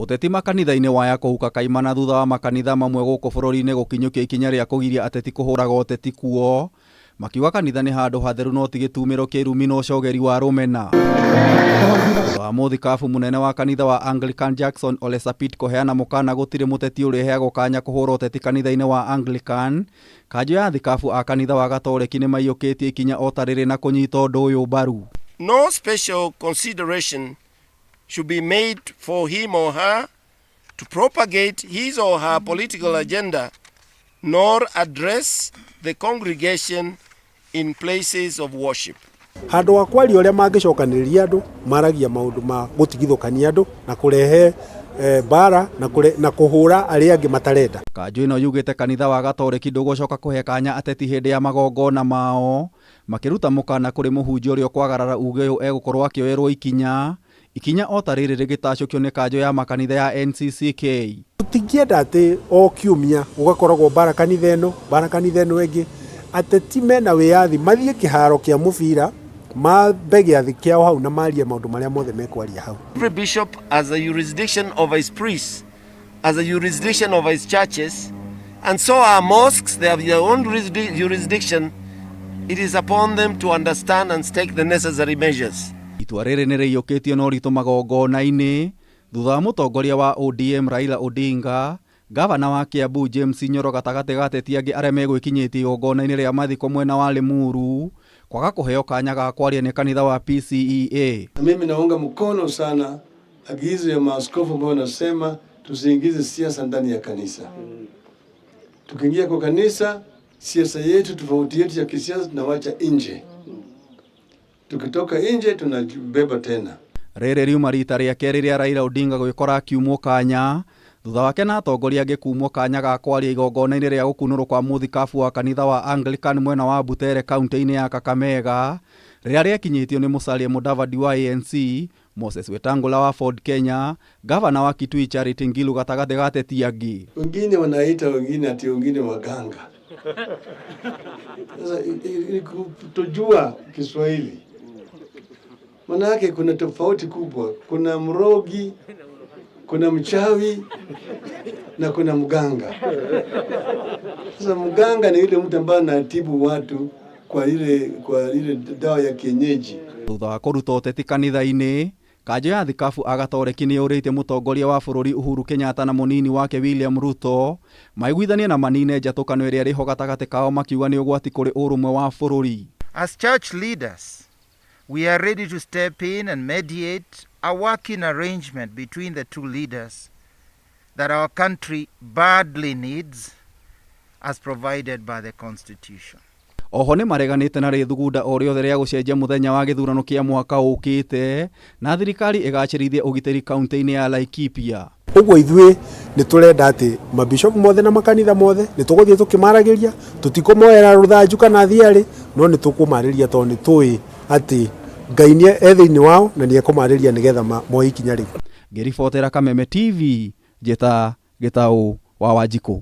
Ũteti makanitha-inĩ waya kũhuka kaimana thutha wa makanitha mamwe gũkũ bũrũri-inĩ gũkinyũkia ikinya rĩa kũgiria ateti kũhũraga ũteti kuo, makiuga kanitha nĩ handũ hatheru no ti gĩtumĩro kĩa irumi na ũcogeri wa rũmena. Thutha wa mũthikabu mũnene wa kanitha wa Anglican Jackson Ole Sapit kũheana mũkana gũtirĩ mũteti ũrĩheagwo kanya kũhũra ũteti kanitha-inĩ wa Anglican, kanjũ ya athikabu a kanitha wa Gatoreki nĩmaiyũkĩtie ikinya o ta rĩrĩ na kũnyita ũndũ ũyũ mbaru. No special consideration should be made for him or her to propagate his or her political agenda nor address the congregation in places of worship. Handũ wa kwaria ũrĩa mangĩcokanĩrĩria andũ, maragia maũndũ ma gũtigithũkania andũ na kũrehe mbara na kũhũra arĩa angĩ matarenda. Kanjũ ĩno yugĩte kanitha wa Gatoreki ndũgũcoka kũhe kanya ateti hĩndĩ ya magongona mao, makĩruta mũkana kũrĩ mũhunjia ũrĩa ũkwagarara uge ũyũ egũkorwo akĩoerwo ikinya, ikinya o ta rĩrĩ rĩgĩtacũkio nĩ kanjũ ya makanitha ya NCCK. Tũtingĩenda atĩ o kiumia gũgakoragwo mbara kanitha ĩno, mbara kanitha ĩno ĩngĩ, ateti mena wĩyathi mathiĩ kĩharo kĩa mũbira, mambe gĩathĩ kĩao hau na marie maũndũ marĩa mothe mekwaria hau. Every bishop has a jurisdiction over his priests, has a jurisdiction over his churches, and so are mosques. They have their own jurisdiction. It is upon them to understand and take the necessary measures. Itua rĩrĩ nĩ rĩiyũkĩtio na ũritũ magongona-inĩ thutha wa mũtongoria wa ODM Raila Odinga, gavana wa Kiambu James Nyoro gatagatĩ ga ateti angĩ arĩa megwĩkinyĩtie igongona-inĩ rĩa mathiko mwena wa Limuru kwaga kũheo kanya ga kwaria nĩ kanitha wa PCEA. Na mimi naunga mkono sana agizo ya maaskofu ambao wanasema tusiingize siasa ndani ya kanisa. Tukiingia kwa kanisa, siasa yetu, tofauti yetu ya kisiasa tunawacha nje. Tukitoka nje tunabeba tena. Rĩrĩ riuma rita rĩa kerĩ rĩa Raila Odinga gwĩkora akiumwo kanya thutha wake na atongoria angĩ kumwo kanya ga kwaria igongona-inĩ rĩa gũkunũrwo kwa mũthikabu wa kanitha wa Anglican mwena wa Butere kaunti-inĩ ya Kakamega rĩrĩa rĩakinyĩtio nĩ Musalia Mudavadi wa ANC, Moses Wetangula wa Ford Kenya, gavana wa Kitui Charity Ngilu gatagatĩ ga ateti angĩ. Wengine wanaita wengine ati wengine waganga. Sasa ni kutojua Kiswahili. Manake kuna tofauti kubwa. Kuna mrogi, kuna mchawi na kuna mganga. Sasa mganga ni yule mtu ambaye anatibu watu kwa ile dawa ya kienyeji. Thutha wa kũruta ũteti kanitha-inĩ, kanjũ ya thikabu a Gatoreki nĩ yũrĩtie mũtongoria wa bũrũri Uhuru Kenyatta na mũnini wake William Ruto maiguithanie na manine njatũkano ĩrĩa ĩrĩho gatagatĩ kao makiuga nĩ ũgwati kũrĩ ũrũmwe wa bũrũri. As church leaders, we are ready to step in and mediate a working arrangement between the two leaders that our country badly needs as provided by the Constitution. Oho nĩ mareganĩte na rĩthugunda o rĩothe rĩa gũcenjia mũthenya wa gĩthurano kĩa mwaka ũkĩte na thirikari ĩgacĩrithie ũgitĩri kaunti-inĩ ya Laikipia. Ũguo ithuĩ nĩ tũrenda atĩ mabishopu mothe na makanitha mothe nĩ tũgũthiĩ tũkĩmaragĩria, tũtikũmoera rũthanju kana thiarĩ, no nĩ tũkũmarĩria tondũ nĩ tũĩ atĩ Ngai nĩ e thĩinĩ wao na nĩ ekũmarĩria nĩgetha moe ikinya rĩu. Ngĩribotera Kameme TV, njĩta Gĩtaũ wa Wanjikũ.